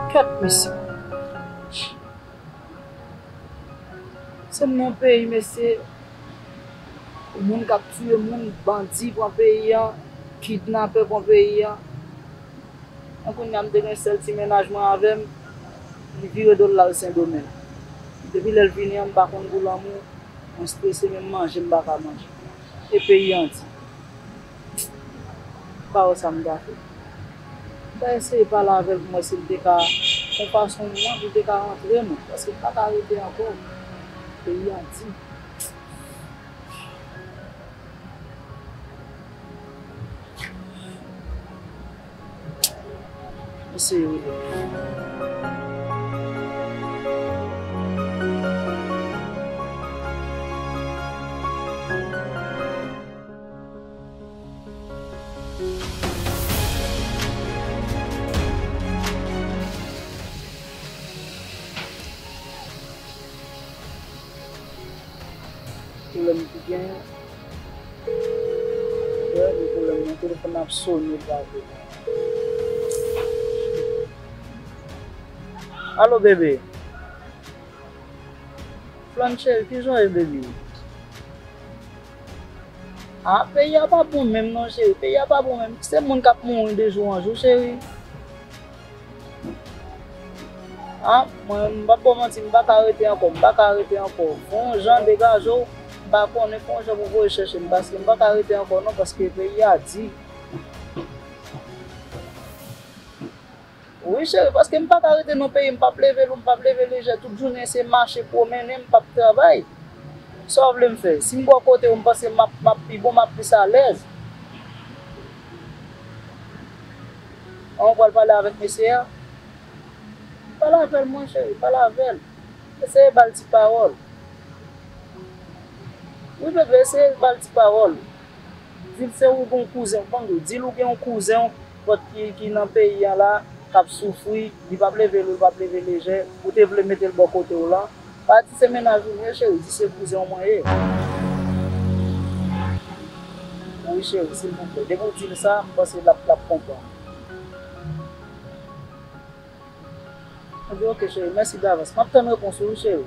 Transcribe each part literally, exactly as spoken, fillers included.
Kèt, mesye. Se m nan peyi, mesye. Moun k ap tiye moun, bandi pran peyi a, kidnapè pran peyi a. An kounye a, m te gen sèl ti mennaj mwen avè m, li vire do l l al Sendomeng. Depi lè l vini an, m pa konn pou lanmou, mwen strese, menm manje m pa ka manje. E peyi an di. M pa wè sa m ta fè. M ta eseye pale avè l pou m wè si l te ka, yon fason mwen, pou l te ka rantre non, paske m pa ka rete ankò. Peyi an di. Eseye rele. Pwoblèm ki genyen. Wè, gen pwoblèm nan, telefòn nan ap sonnen, l pa vle. Alo, bebe. Flan cheri, kijan w ye, bebe? Ah, peyi a pa bon menm non, cheri. Peyi a pa bon menm. Se moun k ap mouri de jou an jou, cheri. Ah, mwen, m p ap ba w manti, m pa ka rete ankò, m pa ka rete ankò. Fè yon jan degaje w, m pa konnen, fè yon jan pou voye chèche m, paske m pa ka rete ankò non, paske peyi a di. Wi, cheri, paske m pa ka rete nan peyi, m p ap leve lou, m p ap leve lejè, tout jounen se mache, pwomennen, m p ap travay. Sa w vle m fè? Si m bò kote w, m panse m ap, m ap pi bon, m ap plis alèz. An, w pral pale avèk mesye a? Pale avè l, monchè, pale avè l. Eseye ba l ti pawòl. Wi, bebe, eseye ba l ti pawòl. Di l se ou gen yon kouzen w, ban m di w, di l ou gen yon kouzen w, ki, ki nan peyi a la, k ap soufri, li p ap leve lou, li p ap leve lejè, ou te vle mete l bò kote w lan. Pa di se mennaj ou li ye, cheri, di se kouzen w mwen ye. Wi, cheri, silvouplè. Depi w di l sa, m panse l ap, l ap konprann. Ebyen, oke, cheri. Mèsi davans. M ap tann repons ou, wi, cheri.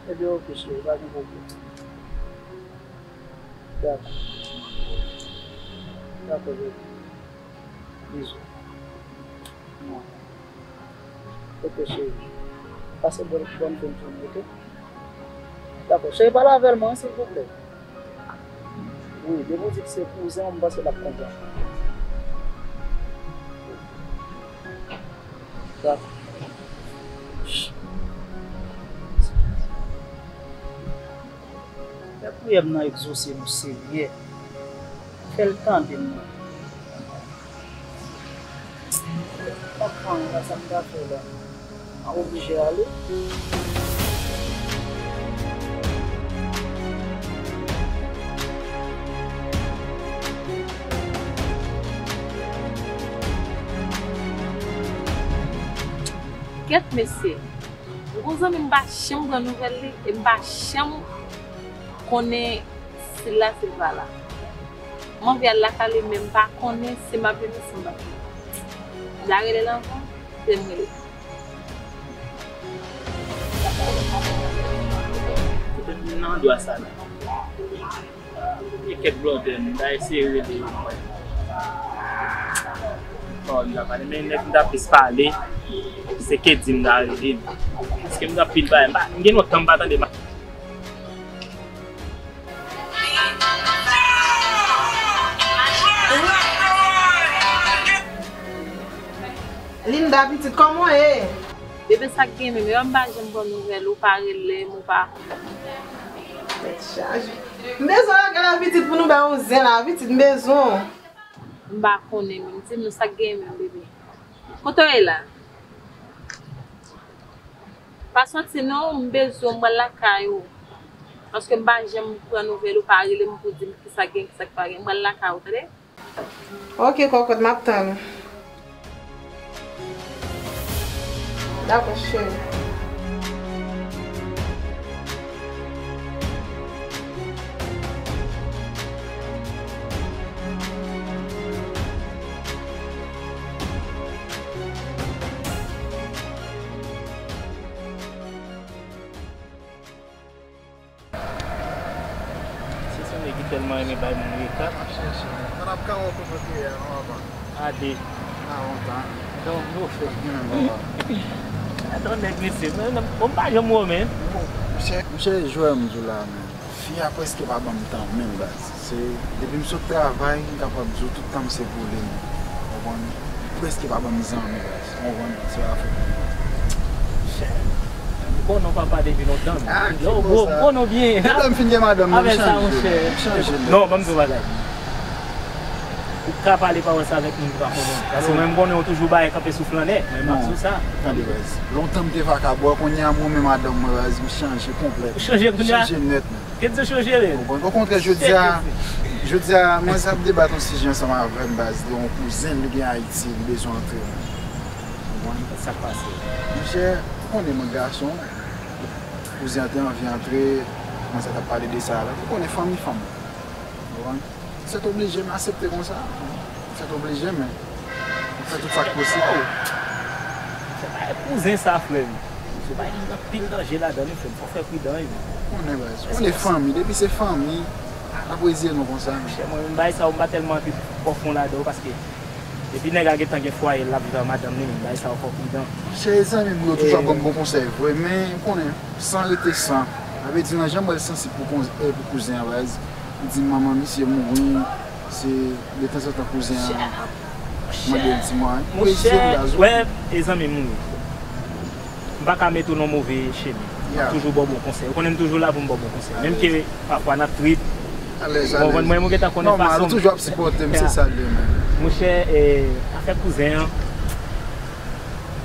Ebyen, oke, cheri. Pa gen pwoblèm. Dakò. Dakò, baby. Bizou. Mwa. Oke, cheri. Pase bòn, bòn fen jounen, oke? Dakò. Cheri, pale avè l, mwen, silvouplè. Wi, depi w di l se kouzen w, m panse l ap konprann. Dakò. Fè priyè m nan egzose nou, Senyè. Fè l tande m nan. Anfen, la sa m ta fè la. M ap oblije ale. Kèt mesye, m gon zanmi m pa janm pran nouvèl li e m pa janm konnen si l la, si l pa la. M anvi al lakay li, men m pa konnen si m ap vini, si m p ap vini. M ta rele l anvan, se m rele. Nan dwa sa la. Gen kèk blòdè, m ta eseye rele yo. Bon, m ta pale, men nèg m ta plis pale, se Kedi m ta rele. Paske m ta pil pale, m pa, m gen lontan m pa tande ma- Linda, pitit, kòman w ye? Bebe, sa k gen menm? Epa m pa janm pran nouvèl ou, pa rele m, ou pa. Tèt chaje. M bezwen w lakay la, pitit, pou nou bay yon zen la, pitit, m bezwen w. M pa konnen menm. Di m non, sa k gen menm, bebe? Kote w ye la? Pa soti non, m bezwen w, m pral lakay ou. Paske m pa janm pran nouvèl ou, pa rele m pou di m kisa k gen, kisa k pa gen. M pral lakay ou, tande? Oke, kòkòt, m ap tann ou. Dakò, cheri. Tèlman renmen bay moun reka. M ap chèche. Mwen ap ka wè kote w ye a, non, papa. Ade. A, lontan. Donk, nou fè. Gen menm, papa. Adan nèg mesye, men, bon, m pa janm wè w, men. Bon, monchè, monchè, jwè m di w la, men. Fi a prèske pa ban m tan menm, baz. Se, depi m sot travay, m kapab di w tout tan m se pou li, men. Ou konprann? Li prèske pa ban m zanmi, baz. Ou konprann? Se afè. Chè. M konnen w papa depi lontan. Ah, ki bon sa. M konnen w byen. Depi lè m fin gen madanm, m chanje. M chanje nèt. Non, ban m di w bagay. Ou ka pale pawòl sa avèk moun ki pa konnen w. Paske mwen, m konnen w toujou bay kanpe sou flannè. Mwen, m ap di w sa. Tande, baz. Lontan m te vakabon, kounye a, m renmen madanm mwen, baz. M chanje konplèt. Ou chanje kounye a? M chanje nèt, men. Kèt di w chanje, men. Okontrè, jodi a, jodi a, mwen sa ap debat yon sijè ansanm avè m, baz, de yon kouzen li gen Ayiti, li bezwen antre. Ou konprann? Sa k pase? Monchè, ou konnen mwen gason, kouzen an te anvi antre, mwen sa t ap pale de sa la. Ou konnen fanmi fanmi. Ou konprann? Sètoblije, m aksepte konsa. Sètoblije, men m fè tout sa k posib pou. Se pa kouzen sa, frè m. Se pa gen anpil danje ladan li, frè m. Fò w fè pridan, wi. Konnen, baz. Konnen fanmi. Depi se fanmi, n ap reziye nou konsa, men. Chè, mwen menm, bagay sa yo, m pa tèlman antre twò fon ladan yo, paske depi nèg la gentan gen fwaye l, l ap viv ak madanm li, men bagay sa yo, fò w pridan. Chè, zanmi m yo toujou ap ban m bon konsèy, vre, men ou konnen, san rete san. Sa vle di, nan jan m wè l sansib pou konz-, eh, pou kouzen an, baz. Li di m manman misye mouri, se detanzantan kouzen an ap mande l ti mwayen. Monchè, wè, e zanmi m wi. M pa ka mete w nan move chemen. M ap toujou ba w bon konsèy. Ou konnen m toujou la pou m ba w bon konsèy. Menm ke pafwa n ap trip. Ou konprann mwen, ou gentan konnen fason m. Nòmal, ou toujou ap sipòte m, se sa l ye, men. Monchè, eh, afè kouzen an,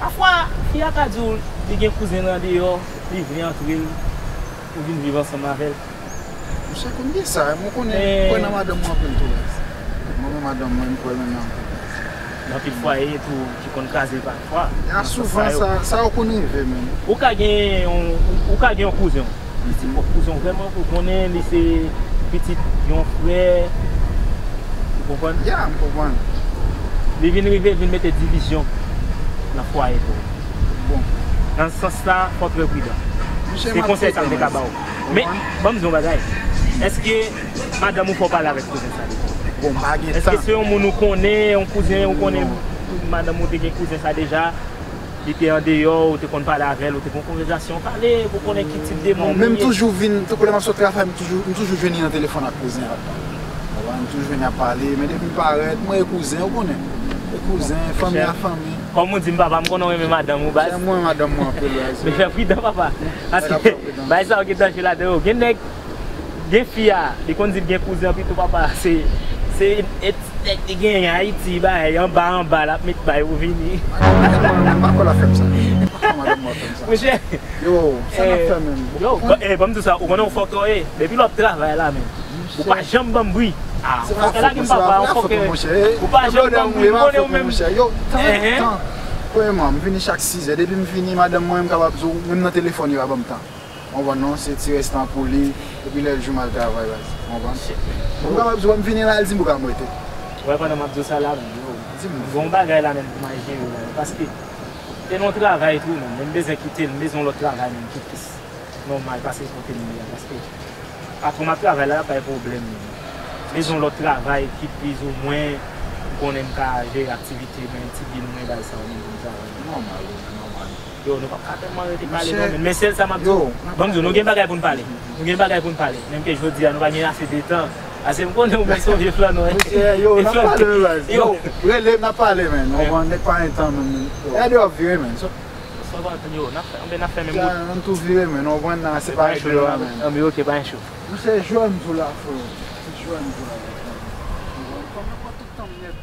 pafwa, fi a ka di w li gen kouzen l andeyò, li vle antre l, ou vin viv ansanm avè l. Monchè, konn gen sa, mwen konnen, m kwè nan madanm mwen anpil tou, baz. Mwen menm madanm mwen, m kwè nan li anpil, baz. Gen anpil fwaye tou ki konn kraze pafwa. Ya, souvan sa, sa yo konn rive, men. Ou ka gen yon, ou ka gen yon kouzen w. Li se kòk kouzen w vrèman, ou konnen li se pitit yon frè. Ou konprann? Ya, m konprann. Li vin rive, vin mete divizyon nan fwaye tou. Bon. Nan sans la, fò w trè pridan. Se konsèy sa m te ka ba w. Men, ban m di w yon bagay. Èske madanm ou fè w pale avèk kouzen sa deja? Bon, m pa gen tan. Èske se yon moun ou konnen, yon kouzen ou konnen, madanm ou te gen kouzen sa deja? Li te andeyò, ou te konn pale avè l, ou te gen yon konvèsasyon, pale pou konnen ki tip de moun li ye. Non, men m toujou vin, tankou lè m ap sot travay, m toujou, m toujou jwenn li nan telefòn ak kouzen an ap pale. Ou konprann? M toujou jwenn li ap pale, men depi m parèt, mwen e kouzen, ou konnen. E kouzen, fanmi a fanmi. Kòm ou di m, papa, m konnen w renmen madanm ou, baz. Mwen renmen madanm mwen anpil, baz. Men fè pridan, papa. Paske bagay sa yo gen danje ladan yo. Gen nèg Gen fi a, li konn di l gen kouzen pito papa, se, se e ti nèg li genyen Ayiti, bay, anba, anba, l ap met bay ou vini. Madanm mwen, m pa kwè l ap fè m sa. M pa kwè madanm mwen ap fè m sa. Monchè. Yo, sa n ap fè menm? Yo, eh, ban m di w sa, ou konnen w fòkè w ye. Depi lè w ap travay la menm. Ou pa janm ban m bri. Ah, fòkè la gen papa, yon fòkè. Ou pa janm ban m bri, ou konnen ou menm. Yo, tan, tan. Premyèman, m vini chak sizè. Depi m vini, madanm mwen, m kapab di w, menm nan telefòn, li pa ban m tan. Ou konprann non, se ti restan pou li, epi lè l jou m al travay, baz. Ou konprann? M kapab di w, m vini la, l di m pou ka m rete. Wè, pandan m ap di w sa la, menm, yo, m gen yon bagay la, menm, pou m al jere la, paske te nan yon travay tou, menm, men m bezwen kite l, m bezwen yon lòt travay, menm, ki plis nòmal pase kote m ye a, paske patwon m ap travay la, l ap bay pwoblèm, menm. M bezwen yon lòt travay ki plizoumwen, m konnen m ka jere aktivite mwen, ti bil mwen, bagay sa yo, menm, pou m travay. Nòmal, wi, nòmal. Yo, nou p ap ka tèlman rete pale non, men, men sèl sa m ap di w. Ban m di w, nou gen bagay pou n pale. Nou gen bagay pou n pale. Menm ke jodi a, nou pa gen ase de tan. Ase m konnen ou menm se yon vye flannè w ye. Yo, n ap pale, wi, baz. Yo, rele, n ap pale, men. Ou konprann, nèg pa gen tan, menm. Gade w ap vire, men. Yo, n ap fè, anben, n ap fè menm wout. Ann tou vire, men. Ou konprann, nan, se pa regle la, men. Anben, ok, pa gen cho. Monchè, jwè m tou la, frè. Jwè m tou la, frè. Ou konprann, fanm nan pran tout tan m nèt.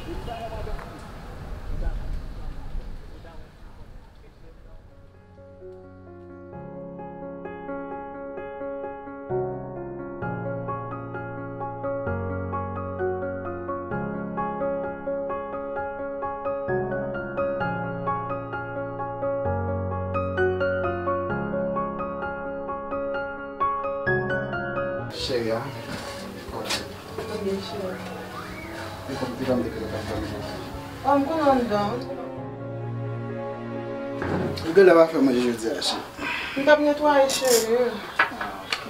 Cheri a. Anben, cheri. Li konn ki jan m te kite w t ap dòmi. Oh, m konn anndan. Ou genlè pa fè manje jodi a, cheri. M t ap netwaye, cheri. Ah, ok.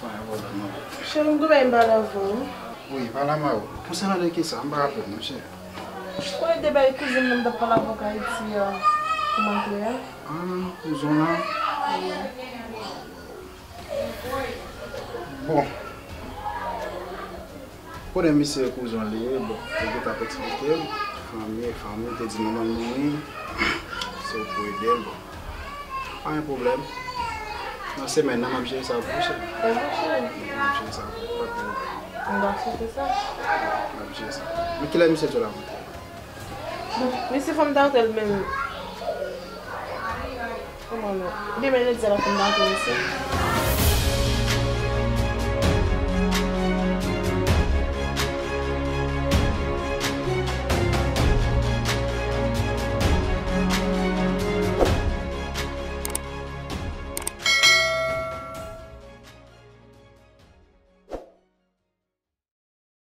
Pa gen pwoblèm, non. Cheri, m gen bagay m pale avè w. Wi, pale avè m. Konsènan de kisa? M pa raple m non, cheri. Ou konnen de bagay kouzin mwen m t ap pale avè w k Ayiti a, kòman l ye a? Ah, kouzin w lan? Bon. Konnen misye kouzin w li ye, bon, li te ap eksplike m. Fanmi, fanmi te di manman l mouri. Se ou pou ede l, bon. Pa gen pwoblèm. Nan semèn nan, m ap jere sa pou ou, cheri. M ap jere sa pou ou, pa gen pwoblèm. M ap jere sa. Men kilè misye di w l ap antre? Misye fò m ta antre l menm. Kòman non? Demen lendi a la fò m ta antre misye.